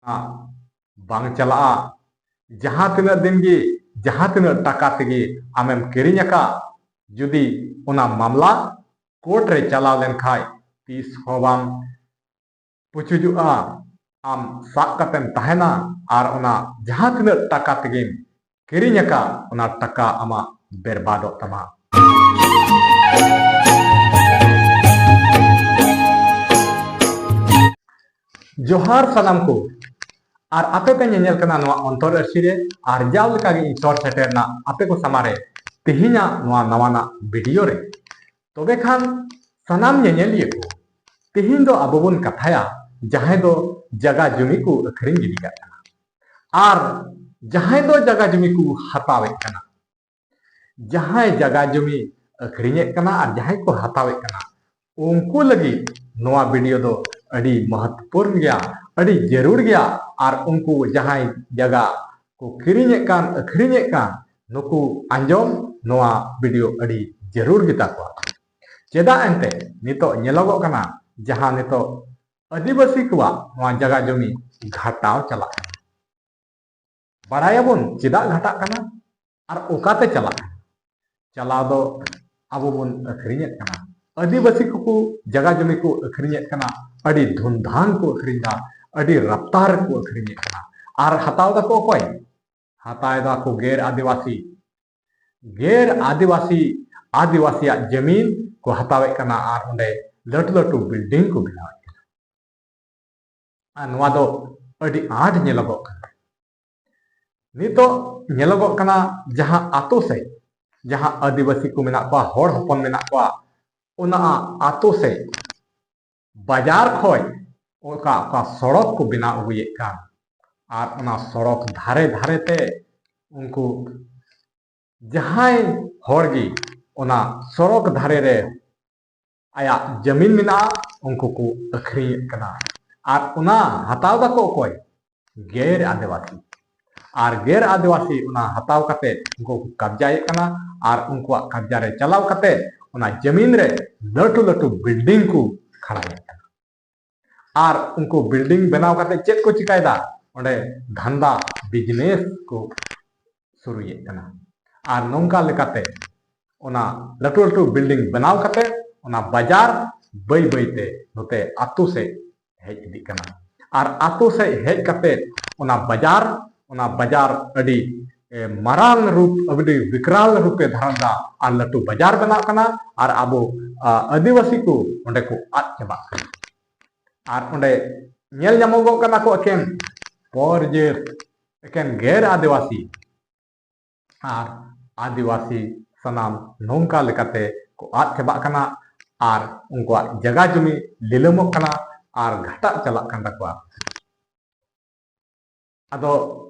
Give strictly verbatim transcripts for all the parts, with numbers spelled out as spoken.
ᱵᱟᱝ ᱪᱟᱞᱟᱜᱼᱟ᱾ ᱡᱟᱦᱟᱸ ᱛᱤᱱᱟᱹᱜ ᱫᱤᱱ ᱜᱮ, ᱡᱟᱦᱟᱸ ᱛᱤᱱᱟᱹᱜ ᱴᱟᱠᱟ ᱛᱮᱜᱮ ᱟᱢᱮᱢ ᱠᱤᱨᱤᱧ ᱟᱠᱟᱫ, ᱡᱩᱫᱤ ᱚᱱᱟ ᱢᱟᱢᱞᱟ ᱠᱳᱨᱴ ᱨᱮ ᱪᱟᱞᱟᱣ ᱞᱮᱱᱠᱷᱟᱡ ᱛᱤᱥ ᱦᱚᱸ ᱵᱟᱝ ᱯᱩᱪᱩᱡᱚᱜᱼᱟ᱾ ᱟᱢ ᱥᱟᱵ ᱠᱟᱛᱮᱢ ᱛᱟᱦᱮᱱᱟ ᱟᱨ ᱚᱱᱟ ᱡᱟᱦᱟᱸ ᱛᱤᱱᱟᱹᱜ ᱴᱟᱠᱟ ᱛᱮᱜᱮᱢ ᱠᱤᱨᱤᱧ ᱟᱠᱟᱫ, ᱚᱱᱟ ᱴᱟᱠᱟ ᱟᱢᱟᱜ ᱵᱮᱨᱵᱟᱫᱚᱜ ᱛᱟᱢᱟ᱾ ᱡᱚᱦᱟᱨ ᱥᱟᱱᱟᱢ ᱠᱚ, ᱟᱨ ᱟᱯᱮ ᱯᱮ ᱧᱮᱧᱮᱞ ᱠᱟᱱᱟ ᱱᱚᱣᱟ ᱚᱱᱛᱚᱨ ᱟᱹᱨᱥᱤ ᱨᱮ, ᱟᱨ ᱡᱟᱣ ᱞᱮᱠᱟ ᱜᱮ ᱤᱧ ᱥᱚᱦᱚᱨ ᱥᱮᱴᱮᱨ ᱮᱱᱟ ᱟᱯᱮ ᱠᱚ ᱥᱟᱢᱟᱝ ᱨᱮ ᱛᱮᱦᱮᱧᱟᱜ ᱱᱚᱣᱟ ᱱᱟᱣᱟᱱᱟᱜ ᱵᱷᱤᱰᱤᱭᱳ ᱨᱮ᱾ ᱛᱚᱵᱮ ᱠᱷᱟᱱ ᱥᱟᱱᱟᱢ ᱧᱮᱧᱮᱞᱤᱭᱟᱹ ᱠᱚ, ᱛᱮᱦᱮᱧ ᱫᱚ ᱟᱵᱚ ᱵᱚᱱ ᱠᱟᱛᱷᱟᱭᱟ ᱡᱟᱦᱟᱸᱭ ᱫᱚ ᱡᱟᱜᱟ ᱡᱩᱢᱤ ᱠᱚ ᱟᱹᱠᱷᱨᱤᱧ ᱜᱤᱰᱤ ᱠᱟᱜ ᱠᱟᱱᱟ, ᱟᱨ ᱡᱟᱦᱟᱸᱭ ᱫᱚ ᱡᱟᱜᱟ ᱡᱩᱢᱤ ᱠᱚ ᱦᱟᱛᱟᱣᱮᱫ ᱠᱟᱱᱟ᱾ ᱡᱟᱦᱟᱸᱭ ᱡᱟᱜᱟ ᱡᱩᱢᱤ ᱟᱹᱠᱷᱨᱤᱧᱮᱫ ᱠᱟᱱᱟ ᱟᱨ ᱡᱟᱦᱟᱸᱭ ᱠᱚ ᱦᱟᱛᱟᱣᱮᱫ ᱠᱟᱱᱟ, ᱩᱱᱠᱩ ᱞᱟᱹᱜᱤᱫ ᱱᱚᱣᱟ ᱵᱷᱤᱰᱤᱭᱳ ᱫᱚ ᱟᱹᱰᱤ ᱢᱚᱦᱚᱛᱯᱩᱨᱱ ᱜᱮᱭᱟ, ᱟᱹᱰᱤ ᱡᱟᱹᱨᱩᱲ ᱜᱮᱭᱟ᱾ ᱟᱨ ᱩᱱᱠᱩ ᱡᱟᱦᱟᱸᱭ ᱡᱟᱜᱟ ᱠᱚ ᱠᱤᱨᱤᱧᱮᱫ ᱠᱟᱱ, ᱟᱹᱠᱷᱨᱤᱧᱮᱫ ᱠᱟᱱ, ᱱᱩᱠᱩ ᱟᱸᱡᱚᱢ ᱱᱚᱣᱟ ᱵᱷᱤᱰᱤᱭᱳ ᱟᱹᱰᱤ ᱡᱟᱹᱨᱩᱲ ᱜᱮᱛᱟ ᱠᱚᱣᱟ᱾ ᱪᱮᱫᱟᱜ ᱮᱱᱛᱮ ᱱᱤᱛᱚᱜ ᱧᱮᱞᱚᱜᱚᱜ ᱠᱟᱱᱟ, ᱡᱟᱦᱟᱸ ᱱᱤᱛᱚᱜ ᱟᱹᱫᱤᱵᱟᱹᱥᱤ ᱠᱚᱣᱟᱜ ᱱᱚᱣᱟ ᱡᱟᱜᱟ ᱡᱩᱢᱤ ᱜᱷᱟᱴᱟᱣ ᱪᱟᱞᱟᱜ ᱠᱟᱱᱟ᱾ ᱵᱟᱲᱟᱭᱟᱵᱚᱱ ᱪᱮᱫᱟᱜ ᱜᱷᱟᱴᱟᱜ ᱠᱟᱱᱟ ᱟᱨ ᱚᱠᱟᱛᱮ ᱪᱟᱞᱟᱜ ᱠᱟᱱᱟ᱾ ᱪᱟᱞᱟᱣ ᱫᱚ ᱟᱵᱚ ᱵᱚᱱ ᱟᱹᱠᱷᱨᱤᱧᱮᱫ ᱠᱟᱱᱟ᱾ ᱟᱹᱫᱤᱵᱟᱹᱥᱤ ᱠᱚᱠᱚ ᱡᱟᱜᱟ ᱡᱩᱢᱤ ᱠᱚ ᱟᱹᱠᱷᱨᱤᱧᱮᱫ ᱠᱟᱱᱟ, ᱟᱹᱰᱤ ᱫᱷᱩᱢᱫᱷᱟᱢ ᱠᱚ ᱟᱹᱠᱷᱨᱤᱧ ᱮᱫᱟ, ᱟᱹᱰᱤ ᱨᱟᱯᱛᱟᱨ ᱠᱚ ᱟᱹᱠᱷᱨᱤᱧᱮᱫ ᱠᱟᱱᱟ᱾ ᱟᱨ ᱦᱟᱛᱟᱣ ᱫᱟᱠᱚ ᱚᱠᱚᱭ? ᱦᱟᱛᱟᱣ ᱫᱟᱠᱚ ᱜᱮᱨ ᱟᱹᱫᱤᱵᱟᱹᱥᱤ᱾ ᱜᱮᱨ ᱟᱹᱫᱤᱵᱟᱹᱥᱤ, ᱟᱹᱫᱤᱵᱟᱹᱥᱤᱭᱟᱜ ᱡᱟᱹᱢᱤᱱ ᱠᱚ ᱦᱟᱛᱟᱣᱮᱫ ᱠᱟᱱᱟ ᱟᱨ ᱚᱸᱰᱮ ᱞᱟᱹᱴᱩ ᱞᱟᱹᱴᱩ ᱵᱤᱞᱰᱤᱝ ᱠᱚ ᱵᱮᱱᱟᱣᱮᱫ ᱠᱟᱱᱟ᱾ ᱟᱨ ᱱᱚᱣᱟ ᱫᱚ ᱟᱹᱰᱤ ᱟᱸᱴ ᱧᱮᱞᱚᱜᱚᱜ ᱠᱟᱱᱟ᱾ ᱱᱤᱛᱚᱜ ᱧᱮᱞᱚᱜᱚᱜ ᱠᱟᱱᱟ, ᱡᱟᱦᱟᱸ ᱟᱛᱳ ᱥᱮᱫ ᱡᱟᱦᱟᱸ ᱟᱹᱫᱤᱵᱟᱹᱥᱤ ᱠᱚ ᱢᱮᱱᱟᱜ ᱠᱚᱣᱟ, ᱦᱚᱲ ᱦᱚᱯᱚᱱ ᱢᱮᱱᱟᱜ ᱠᱚᱣᱟ, ᱚᱱᱟ ᱟᱛᱳ ᱥᱮᱫ ᱵᱟᱡᱟᱨ ᱠᱷᱚᱡ ᱚᱠᱟ ᱚᱠᱟ ᱥᱚᱲᱚᱠ ᱠᱚ ᱵᱮᱱᱟᱣ ᱟᱹᱜᱩᱭᱮᱫ ᱠᱟᱱ, ᱟᱨ ᱚᱱᱟ ᱥᱚᱲᱚᱠ ᱫᱷᱟᱨᱮ ᱫᱷᱟᱨᱮ ᱛᱮ ᱩᱱᱠᱩ ᱡᱟᱦᱟᱸᱭ ᱦᱚᱲ ᱜᱮ ᱚᱱᱟ ᱥᱚᱲᱚᱠ ᱫᱷᱟᱨᱮ ᱨᱮ ᱟᱭᱟᱜ ᱡᱟᱹᱢᱤᱱ ᱢᱮᱱᱟᱜᱼᱟ, ᱩᱱᱠᱩ ᱠᱚ ᱟᱹᱠᱷᱨᱤᱧᱮᱫ ᱠᱟᱱᱟ᱾ ᱟᱨ ᱚᱱᱟ ᱦᱟᱛᱟᱣ ᱫᱟᱠᱚ ᱚᱠᱚᱭ? ᱜᱮᱨ ᱟᱹᱫᱤᱵᱟᱹᱥᱤ᱾ ᱟᱨ ᱜᱮᱨ ᱟᱹᱫᱤᱵᱟᱹᱥᱤ ᱚᱱᱟ ᱦᱟᱛᱟᱣ ᱠᱟᱛᱮ ᱩᱱᱠᱩ ᱠᱚ ᱠᱟᱵᱡᱟᱭᱮᱫ ᱠᱟᱱᱟ᱾ ᱟᱨ ᱩᱱᱠᱩᱣᱟᱜ ᱠᱟᱵᱡᱟ ᱨᱮ ᱪᱟᱞᱟᱣ ᱠᱟᱛᱮ ᱚᱱᱟ ᱡᱟᱹᱢᱤᱱ ᱨᱮ ᱞᱟᱹᱴᱩ ᱞᱟᱹᱴᱩ ᱵᱤᱞᱰᱤᱝ ᱠᱚ ᱠᱷᱟᱲᱟᱭᱮᱫ ᱠᱟᱱᱟ᱾ ᱟᱨ ᱩᱱᱠᱩ ᱵᱤᱞᱰᱤᱝ ᱵᱮᱱᱟᱣ ᱠᱟᱛᱮ ᱪᱮᱫ ᱠᱚ ᱪᱤᱠᱟᱭᱮᱫᱟ? ᱚᱸᱰᱮ ᱫᱷᱟᱱᱫᱟ, ᱵᱤᱡᱽᱱᱮᱥ ᱠᱚ ᱥᱩᱨᱩᱭᱮᱫ ᱠᱟᱱᱟ᱾ ᱟᱨ ᱱᱚᱝᱠᱟ ᱞᱮᱠᱟᱛᱮ ᱚᱱᱟ ᱞᱟᱹᱴᱩ ᱞᱟᱹᱴᱩ ᱵᱤᱞᱰᱤᱝ ᱵᱮᱱᱟᱣ ᱠᱟᱛᱮ ᱚᱱᱟ ᱵᱟᱡᱟᱨ ᱵᱟᱹᱭ ᱵᱟᱹᱭᱛᱮ ᱱᱚᱛᱮ ᱟᱛᱳ ᱥᱮᱫ ᱦᱮᱡ ᱤᱫᱤᱜ ᱠᱟᱱᱟ᱾ ᱟᱨ ᱟᱛᱳ ᱥᱮᱫ ᱦᱮᱡ ᱠᱟᱛᱮ ᱚᱱᱟ ᱵᱟᱡᱟᱨ, ᱚᱱᱟ ᱵᱟᱡᱟᱨ ᱟᱹᱰᱤ, ᱮ, ᱢᱟᱨᱟᱝ ᱨᱩᱯ, ᱟᱹᱰᱤ ᱵᱤᱠᱨᱟᱞ ᱨᱩᱯᱮ ᱫᱷᱟᱨᱟᱱ ᱫᱟ᱾ ᱟᱨ ᱞᱟᱹᱴᱩ ᱵᱟᱡᱟᱨ ᱵᱮᱱᱟᱜ ᱠᱟᱱᱟ᱾ ᱟᱨ ᱟᱵᱚ, ᱟ, ᱟᱹᱫᱤᱵᱟᱹᱥᱤ ᱠᱚ ᱚᱸᱰᱮ ᱠᱚ ᱟᱫ ᱪᱟᱵᱟᱜ ᱠᱟᱱᱟ᱾ ᱟᱨ ᱚᱸᱰᱮ ᱧᱮᱞ ᱧᱟᱢᱚᱜᱚᱜ ᱠᱟᱱᱟ ᱠᱚ ᱮᱠᱮᱱ ᱯᱚᱨ ᱡᱟᱹᱛ, ᱮᱠᱮᱱ ᱜᱮᱨ ᱟᱹᱫᱤᱵᱟᱹᱥᱤ ᱟᱨ ᱟᱹᱫᱤᱵᱟᱹᱥᱤ ᱥᱟᱱᱟᱢ ᱱᱚᱝᱠᱟ ᱞᱮᱠᱟᱛᱮ ᱠᱚ ᱟᱫ ᱪᱟᱵᱟᱜ ᱠᱟᱱᱟ᱾ ᱟᱨ ᱩᱱᱠᱩᱣᱟᱜ ᱡᱟᱭᱜᱟ ᱡᱩᱢᱤ ᱞᱤᱞᱟᱹᱢᱚᱜ ᱠᱟᱱᱟ ᱟᱨ ᱜᱷᱟᱴᱟᱜ ᱪᱟᱞᱟᱜ ᱠᱟᱱ ᱛᱟᱠᱚᱣᱟ᱾ ᱟᱫᱚ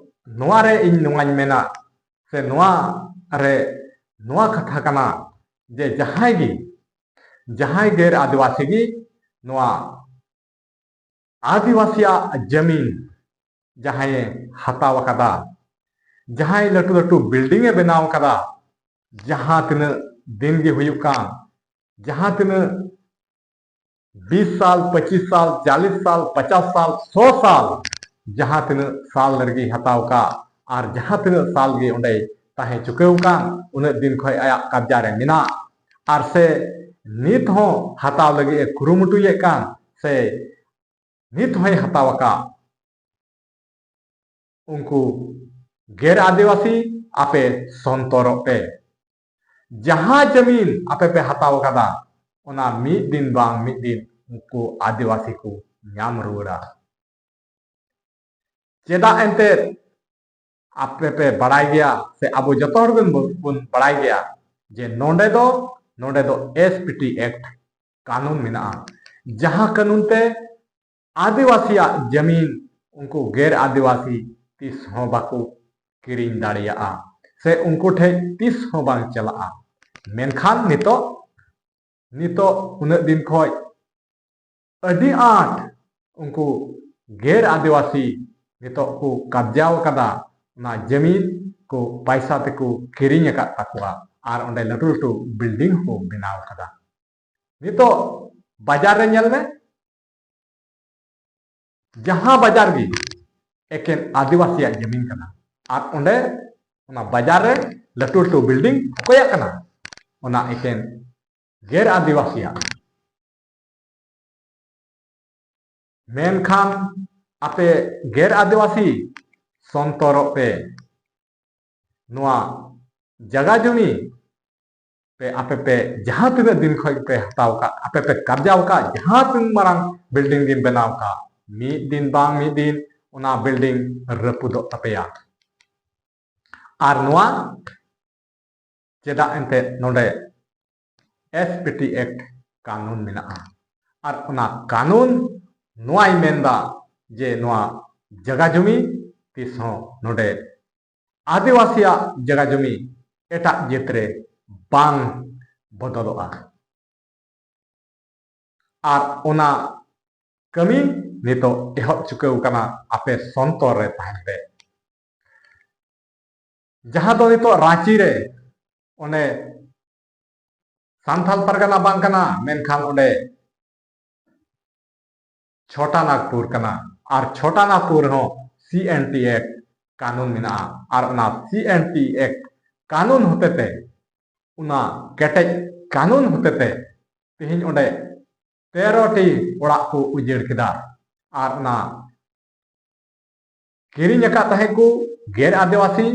ᱱᱚᱣᱟ ᱨᱮ ᱤᱧ ᱱᱚᱣᱟᱧ ᱢᱮᱱᱟ, ᱥᱮ ᱱᱚᱣᱟ ᱨᱮ ᱱᱚᱣᱟ ᱠᱟᱛᱷᱟ ᱠᱟᱱᱟ ᱡᱮ ᱡᱟᱦᱟᱸᱭ ᱜᱮ, ᱡᱟᱦᱟᱸᱭ ᱜᱮᱨ ᱟᱹᱫᱤᱵᱟᱹᱥᱤ ᱜᱮ ᱱᱚᱣᱟ ᱟᱹᱫᱤᱵᱟᱹᱥᱤᱭᱟᱜ ᱡᱟᱢᱤᱱ ᱡᱟᱦᱟᱸᱭᱮ ᱦᱟᱛᱟᱣ ᱟᱠᱟᱫᱟ, ᱡᱟᱦᱟᱸᱭ ᱞᱟᱹᱴᱩ ᱞᱟᱹᱴᱩ ᱵᱤᱞᱰᱤᱝ ᱮ ᱵᱮᱱᱟᱣ ᱟᱠᱟᱫᱟ, ᱡᱟᱦᱟᱸ ᱛᱤᱱᱟᱹᱜ ᱫᱤᱱ ᱜᱮ ᱦᱩᱭᱩᱜ ᱠᱟᱱ, ᱡᱟᱦᱟᱸ ᱛᱤᱱᱟᱹᱜ ᱵᱤᱥ ᱥᱟᱞ, ᱯᱚᱸᱪᱤᱥ ᱥᱟᱞ, ᱪᱟᱞᱤᱥ ᱥᱟᱞ, ᱯᱚᱪᱟᱥ ᱥᱟᱞ, ᱥᱚ ᱥᱟᱞ, ᱡᱟᱦᱟᱸ ᱛᱤᱱᱟᱹᱜ ᱥᱟᱞ ᱨᱮᱜᱮ ᱦᱟᱛᱟᱣ ᱠᱟᱜ, ᱟᱨ ᱡᱟᱦᱟᱸ ᱛᱤᱱᱟᱹᱜ ᱥᱟᱞ ᱜᱮ ᱚᱸᱰᱮᱭ ᱛᱟᱦᱮᱸ ᱪᱩᱠᱟᱹᱣ ᱠᱟᱱ, ᱩᱱᱟᱹᱜ ᱫᱤᱱ ᱠᱷᱚᱱ ᱟᱭᱟᱜ ᱠᱟᱵᱽᱡᱟ ᱨᱮ ᱢᱮᱱᱟᱜ, ᱟᱨ ᱥᱮ ᱱᱤᱛ ᱦᱚᱸ ᱦᱟᱛᱟᱣ ᱞᱟᱹᱜᱤᱫ ᱮ ᱠᱩᱨᱩᱢᱩᱴᱩᱭᱮᱫ ᱠᱟᱱ, ᱥᱮ ᱱᱤᱛ ᱦᱚᱸᱭ ᱦᱟᱛᱟᱣ ᱟᱠᱟᱫ, ᱩᱱᱠᱩ ᱜᱮᱨ ᱟᱹᱫᱤᱵᱟᱹᱥᱤ, ᱟᱯᱮ ᱥᱚᱱᱛᱚᱨᱚᱜ ᱯᱮ᱾ ᱡᱟᱦᱟᱸ ᱡᱟᱢᱤᱱ ᱟᱯᱮ ᱯᱮ ᱦᱟᱛᱟᱣ ᱟᱠᱟᱫᱟ, ᱚᱱᱟ ᱢᱤᱫ ᱫᱤᱱ ᱵᱟᱝ ᱢᱤᱫ ᱫᱤᱱ ᱩᱱᱠᱩ ᱟᱹᱫᱤᱵᱟᱹᱥᱤ ᱠᱚ ᱧᱟᱢ ᱨᱩᱣᱟᱹᱲᱟ᱾ ᱪᱮᱫᱟᱜ ᱮᱱᱛᱮᱫ? ᱟᱯᱮ ᱯᱮ ᱵᱟᱲᱟᱭ ᱜᱮᱭᱟ, ᱥᱮ ᱟᱵᱚ ᱡᱚᱛᱚ ᱦᱚᱲ ᱵᱚᱱ, ᱵᱚᱱ ᱵᱟᱲᱟᱭ ᱜᱮᱭᱟ ᱡᱮ ᱱᱚᱰᱮ ᱫᱚ, ᱱᱚᱰᱮ ᱫᱚ ᱮᱥ ᱯᱤ ᱴᱤ ᱮᱠᱴ ᱠᱟᱹᱱᱩᱱ ᱢᱮᱱᱟᱜᱼᱟ, ᱡᱟᱦᱟᱸ ᱠᱟᱹᱱᱩᱱ ᱛᱮ ᱟᱹᱫᱤᱵᱟᱹᱥᱤᱭᱟᱜ ᱡᱟᱢᱤᱱ ᱩᱱᱠᱩ ᱜᱮᱨ ᱟᱹᱫᱤᱵᱟᱹᱥᱤ ᱛᱤᱥ ᱦᱚᱸ ᱵᱟᱠᱚ ᱠᱤᱨᱤᱧ ᱫᱟᱲᱮᱭᱟᱜᱼᱟ, ᱥᱮ ᱩᱱᱠᱩ ᱴᱷᱮᱱ ᱛᱤᱥ ᱦᱚᱸ ᱵᱟᱝ ᱪᱟᱞᱟᱜᱼᱟ᱾ ᱢᱮᱱᱠᱷᱟᱱ ᱱᱤᱛᱚᱜ, ᱱᱤᱛᱚᱜ ᱩᱱᱟᱹᱜ ᱫᱤᱱ ᱠᱷᱚᱱ ᱟᱹᱰᱤ ᱟᱸᱴ ᱩᱱᱠᱩ ᱜᱮᱨ ᱟᱹᱫᱤᱵᱟᱹᱥᱤ ᱱᱤᱛᱚᱜ ᱠᱚ ᱠᱟᱵᱽᱡᱟᱣ ᱟᱠᱟᱫᱟ, ᱚᱱᱟ ᱡᱟᱢᱤᱱ ᱠᱚ ᱯᱟᱭᱥᱟ ᱛᱮᱠᱚ ᱠᱤᱨᱤᱧ ᱟᱠᱟᱫ ᱛᱟᱠᱚᱣᱟ, ᱟᱨ ᱚᱸᱰᱮ ᱞᱟᱹᱴᱩ ᱞᱟᱹᱴᱩ ᱵᱤᱞᱰᱤᱝ ᱦᱚᱸᱠᱚ ᱵᱮᱱᱟᱣ ᱟᱠᱟᱫᱟ᱾ ᱱᱤᱛᱚᱜ ᱵᱟᱡᱟᱨ ᱨᱮ ᱧᱮᱞ ᱢᱮ, ᱡᱟᱦᱟᱸ ᱵᱟᱡᱟᱨ ᱜᱮ ᱮᱠᱮᱱ ᱟᱹᱫᱤᱵᱟᱹᱥᱤᱭᱟᱜ ᱡᱟᱹᱢᱤᱱ ᱠᱟᱱᱟ᱾ ᱟᱨ ᱚᱸᱰᱮ ᱚᱱᱟ ᱵᱟᱡᱟᱨ ᱨᱮ ᱞᱟᱹᱴᱩ ᱞᱟᱹᱴᱩ ᱵᱤᱞᱰᱤᱝ ᱚᱠᱚᱭᱟᱜ ᱠᱟᱱᱟ? ᱚᱱᱟ ᱮᱠᱮᱱ ᱜᱮᱨ ᱟᱹᱫᱤᱵᱟᱹᱥᱤᱭᱟᱜ᱾ ᱢᱮᱱᱠᱷᱟᱱ ᱟᱯᱮ ᱜᱮᱨ ᱟᱹᱫᱤᱵᱟᱹᱥᱤ ᱥᱚᱱᱛᱚᱨᱚᱜ ᱯᱮ, ᱱᱚᱣᱟ ᱡᱟᱜᱟ ᱡᱚᱢᱤ ᱯᱮ, ᱟᱯᱮ ᱯᱮ ᱡᱟᱦᱟᱸ ᱛᱤᱱᱟᱹᱜ ᱫᱤᱱ ᱠᱷᱚᱱ ᱯᱮ ᱦᱟᱛᱟᱣ ᱠᱟᱜ, ᱟᱯᱮ ᱯᱮ ᱠᱟᱨᱡᱟᱣ ᱠᱟᱜ, ᱡᱟᱦᱟᱸ ᱛᱤᱱ ᱢᱟᱨᱟᱝ ᱵᱤᱞᱰᱤᱝ ᱜᱮᱢ ᱵᱮᱱᱟᱣ ᱠᱟᱜ, ᱢᱤᱫ ᱫᱤᱱ ᱵᱟᱝ ᱢᱤᱫ ᱫᱤᱱ ᱚᱱᱟ ᱵᱤᱞᱰᱤᱝ ᱨᱟᱹᱯᱩᱫᱚᱜ ᱛᱟᱯᱮᱭᱟ᱾ ᱟᱨ ᱱᱚᱣᱟ ᱪᱮᱫᱟᱜ ᱮᱱᱛᱮᱫ ᱱᱚᱰᱮ ᱮᱥ ᱯᱤ ᱴᱤ ᱮᱠᱴ ᱠᱟᱹᱱᱩᱱ ᱢᱮᱱᱟᱜᱼᱟ᱾ ᱟᱨ ᱚᱱᱟ ᱠᱟᱹᱱᱩᱱ ᱱᱚᱣᱟᱭ ᱢᱮᱱᱫᱟ ᱡᱮ ᱱᱚᱣᱟ ᱡᱟᱜᱟ ᱡᱚᱢᱤ ᱛᱤᱥ ᱦᱚᱸ ᱱᱚᱰᱮ ᱟᱹᱫᱤᱵᱟᱹᱥᱤᱭᱟᱜ ᱡᱟᱜᱟ ᱡᱚᱢᱤ ᱮᱴᱟᱜ ᱡᱟᱹᱛ ᱨᱮ ᱵᱟᱝ ᱵᱚᱫᱚᱞᱚᱜᱼᱟ᱾ ᱟᱨ ᱚᱱᱟ ᱠᱟᱹᱢᱤ ᱱᱤᱛᱚᱜ ᱮᱦᱚᱵ ᱪᱩᱠᱟᱹᱣ ᱠᱟᱱᱟ, ᱟᱯᱮ ᱥᱚᱱᱛᱚᱨ ᱨᱮ ᱛᱟᱦᱮᱱ ᱯᱮ᱾ ᱡᱟᱦᱟᱸ ᱫᱚ ᱱᱤᱛᱚᱜ ᱨᱟᱸᱪᱤ ᱨᱮ ᱚᱱᱮ ᱥᱟᱱᱛᱟᱞ ᱯᱟᱨᱜᱟᱱᱟ ᱵᱟᱝ ᱠᱟᱱᱟ, ᱢᱮᱱᱠᱷᱟᱱ ᱚᱸᱰᱮ ᱪᱷᱳᱴᱟ ᱱᱟᱜᱽᱯᱩᱨ ᱠᱟᱱᱟ᱾ ᱟᱨ ᱪᱷᱳᱴᱟ ᱱᱟᱜᱽᱯᱩᱨ ᱨᱮᱦᱚᱸ ᱥᱤ ᱮᱱ ᱴᱤ ᱮᱠᱴ ᱠᱟᱹᱱᱩᱱ ᱢᱮᱱᱟᱜᱼᱟ᱾ ᱟᱨ ᱚᱱᱟ ᱥᱤ ᱮᱱ ᱴᱤ ᱮᱠᱴ ᱠᱟᱹᱱᱩᱱ ᱦᱚᱛᱮᱛᱮ, ᱚᱱᱟ ᱠᱮᱴᱮᱡ ᱠᱟᱹᱱᱩᱱ ᱦᱚᱛᱮᱛᱮ ᱛᱮᱦᱮᱧ ᱚᱸᱰᱮ ᱛᱮᱨᱚ ᱴᱤ ᱚᱲᱟᱜ ᱠᱚ ᱩᱡᱟᱹᱲ ᱠᱮᱫᱟ᱾ ᱟᱨ ᱚᱱᱟ ᱠᱤᱨᱤᱧ ᱟᱠᱟᱫ ᱛᱟᱦᱮᱸᱫ ᱠᱚ ᱜᱮᱨ ᱟᱹᱫᱤᱵᱟᱹᱥᱤ,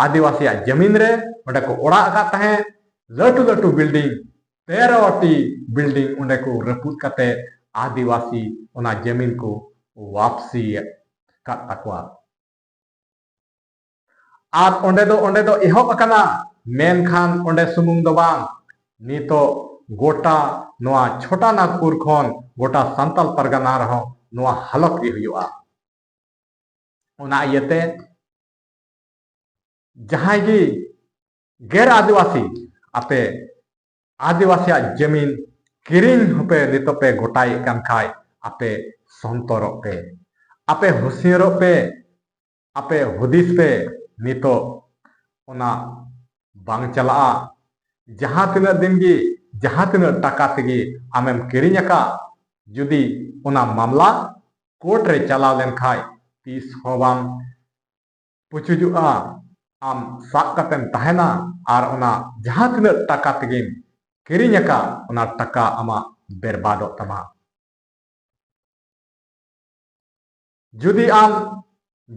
ᱟᱹᱫᱤᱵᱟᱹᱥᱤᱭᱟᱜ ᱡᱟᱹᱢᱤᱱ ᱨᱮ ᱚᱸᱰᱮ ᱠᱚ ᱚᱲᱟᱜ ᱟᱠᱟᱫ ᱛᱟᱦᱮᱸᱫ, ᱞᱟᱹᱴᱩ ᱞᱟᱹᱴᱩ ᱵᱤᱞᱰᱤᱝ, ᱛᱮᱨᱚ ᱴᱤ ᱵᱤᱞᱰᱤᱝ ᱚᱸᱰᱮ ᱠᱚ ᱨᱟᱹᱯᱩᱫ ᱠᱟᱛᱮ ᱟᱹᱫᱤᱵᱟᱹᱥᱤ ᱚᱱᱟ ᱡᱟᱹᱢᱤᱱ ᱠᱚ ᱣᱟᱯᱥᱤ ᱟᱠᱟᱫ ᱛᱟᱠᱚᱣᱟ᱾ ᱟᱨ ᱚᱸᱰᱮ ᱫᱚ, ᱚᱸᱰᱮ ᱫᱚ ᱮᱦᱚᱵ ᱟᱠᱟᱱᱟ, ᱢᱮᱱᱠᱷᱟᱱ ᱚᱸᱰᱮ ᱥᱩᱢᱩᱝ ᱫᱚ ᱵᱟᱝ, ᱱᱤᱛᱚᱜ ᱜᱚᱴᱟ ᱱᱚᱣᱟ ᱪᱷᱳᱴᱟ ᱱᱟᱜᱽᱯᱩᱨ ᱠᱷᱚᱱ ᱜᱚᱴᱟ ᱥᱟᱱᱛᱟᱞ ᱯᱟᱨᱜᱟᱱᱟ ᱨᱮᱦᱚᱸ ᱱᱚᱣᱟ ᱦᱟᱞᱚᱛ ᱜᱮ ᱦᱩᱭᱩᱜᱼᱟ᱾ ᱚᱱᱟ ᱤᱭᱟᱹᱛᱮ ᱡᱟᱦᱟᱸᱭ ᱜᱮ ᱜᱮᱨ ᱟᱹᱫᱤᱵᱟᱹᱥᱤ, ᱟᱯᱮ ᱟᱹᱫᱤᱵᱟᱹᱥᱤᱭᱟᱜ ᱡᱟᱹᱢᱤᱱ ᱠᱤᱨᱤᱧ ᱦᱚᱸᱯᱮ ᱱᱤᱛᱚᱜ ᱯᱮ ᱜᱚᱴᱟᱭᱮᱫ ᱠᱟᱱ ᱠᱷᱟᱡ, ᱟᱯᱮ ᱥᱚᱱᱛᱚᱨᱚᱜ ᱯᱮ, ᱟᱯᱮ ᱦᱩᱥᱭᱟᱹᱨᱚᱜ ᱯᱮ, ᱟᱯᱮ ᱦᱩᱫᱤᱥ ᱯᱮ᱾ ᱱᱤᱛᱚᱜ ᱚᱱᱟ ᱵᱟᱝ ᱪᱟᱞᱟᱜᱼᱟ᱾ ᱡᱟᱦᱟᱸ ᱛᱤᱱᱟᱹᱜ ᱫᱤᱱ ᱜᱮ, ᱡᱟᱦᱟᱸ ᱛᱤᱱᱟᱹᱜ ᱴᱟᱠᱟ ᱛᱮᱜᱮ ᱟᱢᱮᱢ ᱠᱤᱨᱤᱧ ᱟᱠᱟᱫ, ᱡᱩᱫᱤ ᱚᱱᱟ ᱢᱟᱢᱞᱟ ᱠᱳᱨᱴ ᱨᱮ ᱪᱟᱞᱟᱣ ᱞᱮᱱᱠᱷᱟᱡ ᱛᱤᱥ ᱦᱚᱸ ᱵᱟᱝ ᱯᱩᱪᱩᱡᱚᱜᱼᱟ᱾ ᱟᱢ ᱥᱟᱵ ᱠᱟᱛᱮᱢ ᱛᱟᱦᱮᱱᱟ ᱟᱨ ᱚᱱᱟ ᱡᱟᱦᱟᱸ ᱛᱤᱱᱟᱹᱜ ᱴᱟᱠᱟ ᱛᱮᱜᱮᱢ ᱠᱤᱨᱤᱧ ᱟᱠᱟᱫ, ᱚᱱᱟ ᱴᱟᱠᱟ ᱟᱢᱟᱜ ᱵᱮᱨᱵᱟᱫᱚᱜ ᱛᱟᱢᱟ᱾ ᱡᱩᱫᱤ ᱟᱢ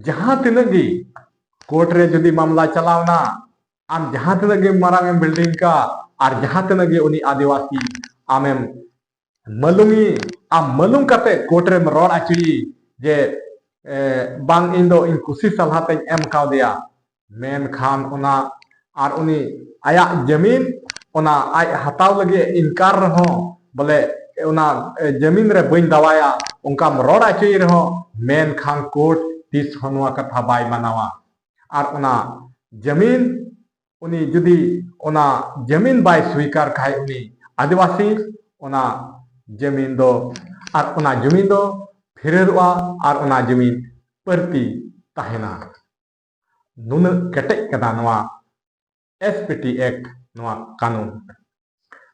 ᱡᱟᱦᱟᱸ ᱛᱤᱱᱟᱹᱜ ᱜᱮ ᱠᱳᱨᱴ ᱨᱮ ᱡᱩᱫᱤ ᱢᱟᱢᱞᱟ ᱪᱟᱞᱟᱣᱱᱟ, ᱟᱢ ᱡᱟᱦᱟᱸ ᱛᱤᱱᱟᱹᱜ ᱜᱮ ᱢᱟᱨᱟᱝ ᱮᱢ ᱵᱤᱞᱰᱤᱝ ᱠᱟᱜ, ᱟᱨ ᱡᱟᱦᱟᱸ ᱛᱤᱱᱟᱹᱜ ᱜᱮ ᱩᱱᱤ ᱟᱹᱫᱤᱵᱟᱹᱥᱤ ᱟᱢᱮᱢ ᱢᱟᱹᱞᱩᱢᱤ, ᱟᱢ ᱢᱟᱹᱞᱩᱢ ᱠᱟᱛᱮ ᱠᱳᱨᱴ ᱨᱮᱢ ᱨᱚᱲ ᱦᱚᱪᱚᱭᱮ ᱡᱮ, ᱮ, ᱵᱟᱝ, ᱤᱧ ᱫᱚ ᱤᱧ ᱠᱩᱥᱤ ᱥᱟᱞᱦᱟ ᱛᱮᱧ ᱮᱢ ᱠᱟᱣᱫᱮᱭᱟ, ᱢᱮᱱᱠᱷᱟᱱ ᱚᱱᱟ ᱟᱨ ᱩᱱᱤ ᱟᱭᱟᱜ ᱡᱟᱹᱢᱤᱱ, ᱚᱱᱟ ᱟᱡ ᱦᱟᱛᱟᱣ ᱞᱟᱹᱜᱤᱫ ᱤᱱᱠᱟᱨ ᱨᱮᱦᱚᱸ, ᱵᱚᱞᱮ, ᱚᱱᱟ, ᱮ, ᱡᱟᱹᱢᱤᱱ ᱨᱮ ᱵᱟᱹᱧ ᱫᱟᱣᱟᱭᱟ, ᱚᱱᱠᱟᱢ ᱨᱚᱲ ᱦᱚᱪᱚᱭᱮ ᱨᱮᱦᱚᱸ, ᱢᱮᱱᱠᱷᱟᱱ ᱠᱳᱨᱴ ᱛᱤᱥ ᱦᱚᱸ ᱱᱚᱣᱟ ᱠᱟᱛᱷᱟ ᱵᱟᱭ ᱢᱟᱱᱟᱣᱟ᱾ ᱟᱨ ᱚᱱᱟ ᱡᱟᱹᱢᱤᱱ, ᱩᱱᱤ ᱡᱩᱫᱤ ᱚᱱᱟ ᱡᱟᱹᱢᱤᱱ ᱵᱟᱭ ᱥᱣᱤᱠᱟᱨ ᱠᱷᱟᱡ, ᱩᱱᱤ ᱟᱹᱫᱤᱵᱟᱹᱥᱤ, ᱚᱱᱟ ᱡᱟᱹᱢᱤᱱ ᱫᱚ, ᱟᱨ ᱚᱱᱟ ᱡᱟᱹᱢᱤᱱ ᱫᱚ ᱯᱷᱤᱨᱟᱹᱨᱚᱜᱼᱟ ᱟᱨ ᱚᱱᱟ ᱡᱟᱹᱢᱤᱱ ᱯᱟᱹᱨᱛᱤ ᱛᱟᱦᱮᱱᱟ᱾ ᱱᱩᱱᱟᱹᱜ ᱠᱮᱴᱮᱡ ᱠᱟᱫᱟ ᱱᱚᱣᱟ ᱮᱥ ᱯᱤ ᱴᱤ ᱮᱠᱴ, ᱱᱚᱣᱟ ᱠᱟᱹᱱᱩᱱ᱾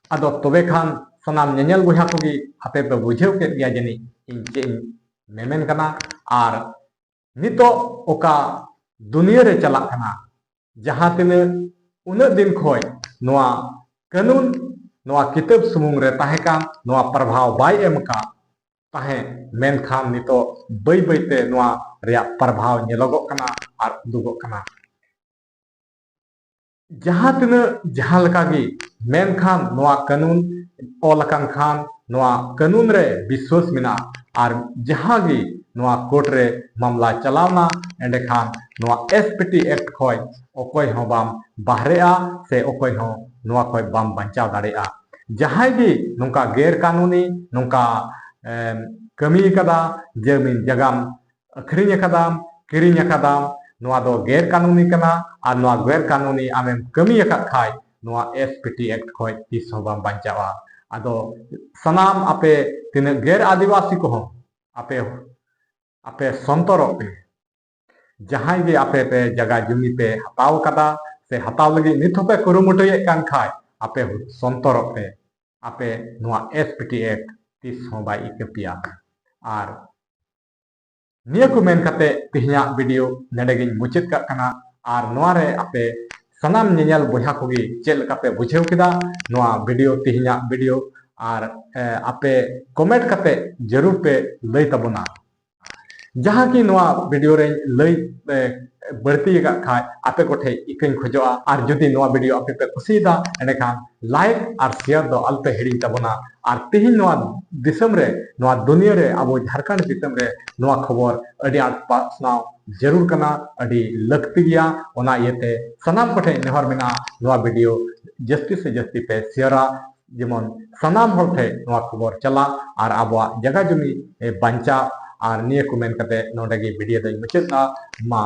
ᱟᱫᱚ ᱛᱚᱵᱮ ᱠᱷᱟᱱ ᱥᱟᱱᱟᱢ ᱧᱮᱧᱮᱞ ᱵᱚᱭᱦᱟ ᱠᱚᱜᱮ ᱟᱯᱮ ᱯᱮ ᱵᱩᱡᱷᱟᱹᱣ ᱠᱮᱫ ᱜᱮᱭᱟ ᱡᱟᱹᱱᱤᱡ ᱤᱧ ᱪᱮᱫ ᱤᱧ ᱢᱮᱢᱮᱱ ᱠᱟᱱᱟ, ᱟᱨ ᱱᱤᱛᱚᱜ ᱚᱠᱟ ᱫᱩᱱᱤᱭᱟᱹ ᱨᱮ ᱪᱟᱞᱟᱜ ᱠᱟᱱᱟ, ᱡᱟᱦᱟᱸ ᱛᱤᱱᱟᱹᱜ ᱩᱱᱟᱹᱜ ᱫᱤᱱ ᱠᱷᱚᱡ ᱱᱚᱣᱟ ᱠᱟᱹᱱᱩᱱ ᱱᱚᱣᱟ ᱠᱤᱛᱟᱹᱵ ᱥᱩᱢᱩᱝ ᱨᱮ ᱛᱟᱦᱮᱸ ᱠᱟᱱ, ᱱᱚᱣᱟ ᱯᱨᱚᱵᱷᱟᱣ ᱵᱟᱭ ᱮᱢ ᱟᱠᱟᱫ ᱛᱟᱦᱮᱸᱫ, ᱢᱮᱱᱠᱷᱟᱱ ᱱᱤᱛᱚᱜ ᱵᱟᱹᱭ ᱵᱟᱹᱭᱛᱮ ᱱᱚᱣᱟ ᱨᱮᱭᱟᱜ ᱯᱨᱚᱵᱷᱟᱣ ᱧᱮᱞᱚᱜᱚᱜ ᱠᱟᱱᱟ ᱟᱨ ᱩᱫᱩᱜᱚᱜ ᱠᱟᱱᱟ᱾ ᱡᱟᱦᱟᱸ ᱛᱤᱱᱟᱹᱜ ᱡᱟᱦᱟᱸ ᱞᱮᱠᱟ ᱜᱮ, ᱢᱮᱱᱠᱷᱟᱱ ᱱᱚᱣᱟ ᱠᱟᱹᱱᱩᱱ ᱚᱞ ᱟᱠᱟᱱ ᱠᱷᱟᱱ, ᱱᱚᱣᱟ ᱠᱟᱹᱱᱩᱱ ᱨᱮ ᱵᱤᱥᱣᱟᱥ ᱢᱮᱱᱟᱜᱼᱟ᱾ ᱟᱨ ᱡᱟᱦᱟᱸ ᱜᱮ ᱱᱚᱣᱟ ᱠᱳᱨᱴ ᱨᱮ ᱢᱟᱢᱞᱟ ᱪᱟᱞᱟᱣᱱᱟ, ᱮᱸᱰᱮᱠᱷᱟᱱ ᱱᱚᱣᱟ ᱮᱥ ᱯᱤ ᱴᱤ ᱮᱠᱴ ᱠᱷᱚᱡ ᱚᱠᱚᱭ ᱦᱚᱸ ᱵᱟᱢ ᱵᱟᱦᱨᱮᱜᱼᱟ, ᱥᱮ ᱚᱠᱚᱭ ᱦᱚᱸ ᱱᱚᱣᱟ ᱠᱷᱚᱡ ᱵᱟᱢ ᱵᱟᱧᱪᱟᱣ ᱫᱟᱲᱮᱭᱟᱜᱼᱟ᱾ ᱡᱟᱦᱟᱸᱭ ᱜᱮ ᱱᱚᱝᱠᱟ ᱜᱮᱨ ᱠᱟᱹᱱᱩᱱᱤ ᱱᱚᱝᱠᱟ, ᱮᱢ, ᱠᱟᱹᱢᱤ ᱠᱟᱫᱟ, ᱡᱟᱹᱢᱤᱱ ᱡᱟᱜᱟᱢ ᱟᱹᱠᱷᱨᱤᱧ ᱟᱠᱟᱫᱟᱢ, ᱠᱤᱨᱤᱧ ᱟᱠᱟᱫᱟᱢ, ᱱᱚᱣᱟ ᱫᱚ ᱜᱮᱨ ᱠᱟᱹᱱᱩᱱᱤ ᱠᱟᱱᱟ᱾ ᱟᱨ ᱱᱚᱣᱟ ᱜᱮᱨ ᱠᱟᱹᱱᱩᱱᱤ ᱟᱢᱮᱢ ᱠᱟᱹᱢᱤ ᱟᱠᱟᱫ ᱠᱷᱟᱡ, ᱱᱚᱣᱟ ᱮᱥ ᱯᱤ ᱴᱤ ᱮᱠᱴ ᱠᱷᱚᱡ ᱛᱤᱥ ᱦᱚᱸ ᱵᱟᱢ ᱵᱟᱧᱪᱟᱣᱟ᱾ ᱟᱫᱚ ᱥᱟᱱᱟᱢ ᱟᱯᱮ ᱛᱤᱱᱟᱹᱜ ᱜᱮᱨ ᱟᱹᱫᱤᱵᱟᱹᱥᱤ ᱠᱚᱦᱚᱸ ᱟᱯᱮ, ᱟᱯᱮ ᱥᱚᱱᱛᱚᱨᱚᱜ ᱯᱮ᱾ ᱡᱟᱦᱟᱸᱭ ᱜᱮ ᱟᱯᱮ ᱯᱮ ᱡᱟᱭᱜᱟ ᱡᱩᱢᱤ ᱯᱮ ᱦᱟᱛᱟᱣ ᱠᱟᱫᱟ ᱥᱮ ᱦᱟᱛᱟᱣ ᱞᱟᱹᱜᱤᱫ ᱱᱤᱛ ᱦᱚᱸᱯᱮ ᱠᱩᱨᱩᱢᱩᱴᱩᱭᱮᱫ ᱠᱟᱱ ᱠᱷᱟᱡ, ᱟᱯᱮ ᱥᱚᱱᱛᱚᱨᱚᱜ ᱯᱮ᱾ ᱟᱯᱮ ᱱᱚᱣᱟ ᱮᱥ ᱯᱤ ᱴᱤ ᱮᱠᱴ ᱛᱤᱥ ᱦᱚᱸ ᱵᱟᱭ ᱤᱠᱟᱹ ᱯᱮᱭᱟ᱾ ᱟᱨ ᱱᱤᱭᱟᱹ ᱠᱚ ᱢᱮᱱ ᱠᱟᱛᱮ ᱛᱮᱦᱮᱧᱟᱜ ᱵᱷᱤᱰᱤᱭᱳ ᱱᱚᱰᱮ ᱜᱤᱧ ᱢᱩᱪᱟᱹᱫ ᱠᱟᱜ ᱠᱟᱱᱟ᱾ ᱟᱨ ᱱᱚᱣᱟ ᱨᱮ ᱟᱯᱮ ᱥᱟᱱᱟᱢ ᱧᱮᱧᱮᱞ ᱵᱚᱭᱦᱟ ᱠᱚᱜᱮ ᱪᱮᱫ ᱞᱮᱠᱟ ᱯᱮ ᱵᱩᱡᱷᱟᱹᱣ ᱠᱮᱫᱟ ᱱᱚᱣᱟ ᱵᱷᱤᱰᱤᱭᱳ, ᱛᱮᱦᱮᱧᱟᱜ ᱵᱷᱤᱰᱤᱭᱳ? ᱟᱨ ᱮ, ᱟᱯᱮ ᱠᱚᱢᱮᱱᱴ ᱠᱟᱛᱮ ᱡᱟᱹᱨᱩᱲ ᱯᱮ ᱞᱟᱹᱭ ᱛᱟᱵᱚᱱᱟ᱾ ᱡᱟᱦᱟᱸ ᱠᱤ ᱱᱚᱣᱟ ᱵᱷᱤᱰᱤᱭᱳ ᱨᱮᱧ ᱞᱟᱹᱭ ᱮ, ᱵᱟᱹᱲᱛᱤ ᱟᱠᱟᱫ ᱠᱷᱟᱡ, ᱟᱯᱮ ᱠᱚᱴᱷᱮᱡ ᱤᱠᱟᱹᱧ ᱠᱷᱚᱡᱚᱜᱼᱟ᱾ ᱟᱨ ᱡᱩᱫᱤ ᱱᱚᱣᱟ ᱵᱷᱤᱰᱤᱭᱳ ᱟᱯᱮ ᱯᱮ ᱠᱩᱥᱤᱭᱮᱫᱟ, ᱮᱸᱰᱮᱠᱷᱟᱱ ᱞᱟᱭᱤᱠ ᱟᱨ ᱥᱮᱭᱟᱨ ᱫᱚ ᱟᱞᱚᱯᱮ ᱦᱤᱲᱤᱧ ᱛᱟᱵᱚᱱᱟ᱾ ᱟᱨ ᱛᱮᱦᱮᱧ ᱱᱚᱣᱟ ᱫᱤᱥᱚᱢ ᱨᱮ, ᱱᱚᱣᱟ ᱫᱩᱱᱤᱭᱟᱹ ᱨᱮ, ᱟᱵᱚ ᱡᱷᱟᱲᱠᱷᱚᱸᱰ ᱫᱤᱥᱚᱢ ᱨᱮ ᱱᱚᱣᱟ ᱠᱷᱚᱵᱚᱨ ᱟᱹᱰᱤ ᱟᱸᱴ ᱯᱟᱥᱱᱟᱣ ᱡᱟᱹᱨᱩᱲ ᱠᱟᱱᱟ, ᱟᱹᱰᱤ ᱞᱟᱹᱠᱛᱤ ᱜᱮᱭᱟ᱾ ᱚᱱᱟ ᱤᱭᱟᱹᱛᱮ ᱥᱟᱱᱟᱢ ᱠᱚᱴᱷᱮᱱ ᱱᱮᱦᱚᱨ ᱢᱮᱱᱟᱜᱼᱟ, ᱱᱚᱣᱟ ᱵᱷᱤᱰᱤᱭᱳ ᱡᱟᱹᱥᱛᱤ ᱥᱮ ᱡᱟᱹᱥᱛᱤ ᱯᱮ ᱥᱮᱭᱟᱨᱟ, ᱡᱮᱢᱚᱱ ᱥᱟᱱᱟᱢ ᱦᱚᱲ ᱴᱷᱮᱱ ᱱᱚᱣᱟ ᱠᱷᱚᱵᱚᱨ ᱪᱟᱞᱟᱜ ᱟᱨ ᱟᱵᱚᱣᱟᱜ ᱡᱟᱭᱜᱟ ᱡᱚᱢᱤ ᱮ, ᱵᱟᱧᱪᱟᱜ᱾ ᱟᱨ ᱱᱤᱭᱟᱹ ᱠᱚ ᱢᱮᱱ ᱠᱟᱛᱮ ᱱᱚᱰᱮ ᱜᱮ ᱵᱷᱤᱰᱤᱭᱳ ᱫᱚᱧ ᱢᱩᱪᱟᱹᱫ ᱮᱫᱟ᱾ ᱢᱟ,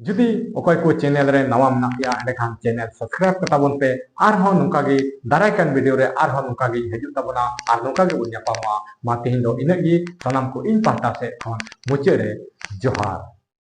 ᱡᱩᱫᱤ ᱚᱠᱚᱭ ᱠᱚ ᱪᱮᱱᱮᱞ ᱨᱮ ᱱᱟᱣᱟ ᱢᱮᱱᱟᱜ ᱯᱮᱭᱟ, ᱮᱸᱰᱮᱠᱷᱟᱱ ᱪᱮᱱᱮᱞ ᱥᱟᱵᱥᱠᱨᱟᱭᱤᱵ ᱠᱟᱛᱟ ᱵᱚᱱ ᱯᱮ᱾ ᱟᱨᱦᱚᱸ ᱱᱚᱝᱠᱟ ᱜᱮ ᱫᱟᱨᱟᱭ ᱠᱟᱱ ᱵᱷᱤᱰᱤᱭᱳ ᱨᱮ ᱟᱨᱦᱚᱸ ᱱᱚᱝᱠᱟ ᱜᱮᱧ ᱦᱤᱡᱩᱜ ᱛᱟᱵᱚᱱᱟ ᱟᱨ ᱱᱚᱝᱠᱟ ᱜᱮᱵᱚᱱ ᱧᱟᱯᱟᱢᱟ᱾ ᱢᱟ, ᱛᱮᱦᱮᱧ ᱫᱚ ᱤᱱᱟᱹᱜ ᱜᱮ᱾ ᱥᱟᱱᱟᱢ ᱠᱚ ᱤᱧ ᱯᱟᱦᱴᱟ ᱥᱮᱫ ᱠᱷᱚᱱ ᱢᱩᱪᱟᱹᱫ ᱨᱮ ᱡᱚᱦᱟᱨ᱾